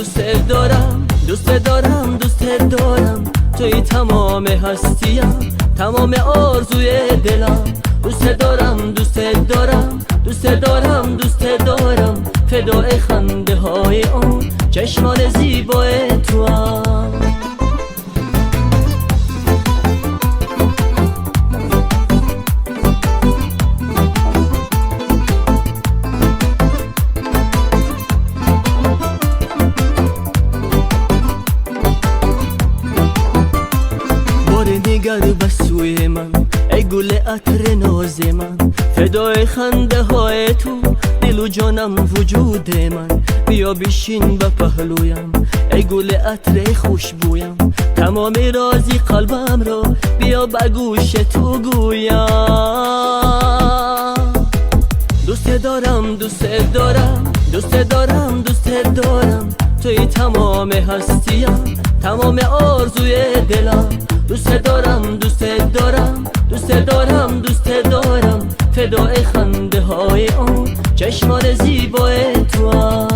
دوست دارم، دوست دارم، دوست دارم، توی تمام هستیم، تمام آرزوی دلم. دوست دارم، دوست دارم، دوست دارم، دوست دارم، فدای خنده های اون چشمان زیبای تو هم. دیگر به سوی من ای گل عطر ناز من، فدای خنده های تو دل و جانم وجود من. بیا بشین به پهلویم ای گل عطر خوشبویم، تمام رازی قلبم را بیا به گوش تو گویم. دوست دارم، دوست دارم، دوست دارم، دوست دارم، توی تمام هستیم، تمام آرزوی دلم. دوست دارم، دوست دارم، دوست دارم، دوست دارم، فدای خنده های اون چشمان زیبای تو هم.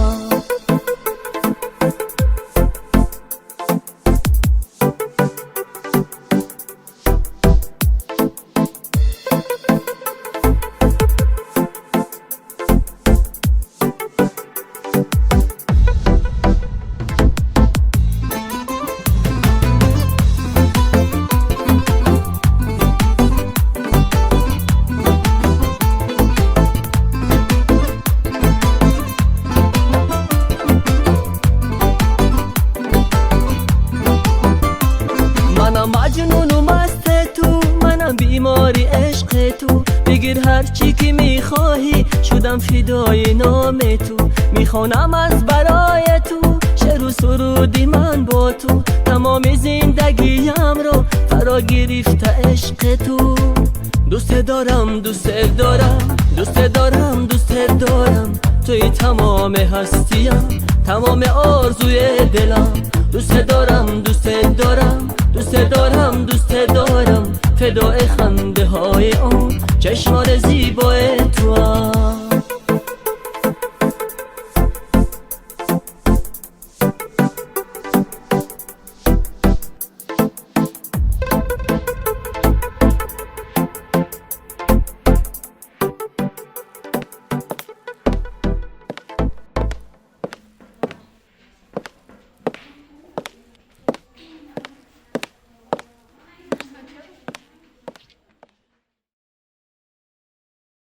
منم مجنون و مست تو، منم بیماری عشق تو، بگیر هرچی که میخواهی، شدم فدای نام تو. میخوانم از برای تو شعر و سرودی من با تو، تمام زندگیم رو فرا گرفته عشق تو. دوست دارم، دوست دارم، دوست دارم، دوست دارم، توی تمام هستیم، تمام آرزوی دلم. دوست دارم، دوست دارم، دوست دارم، دوست دارم، فدای خنده های اون چشمان زیبای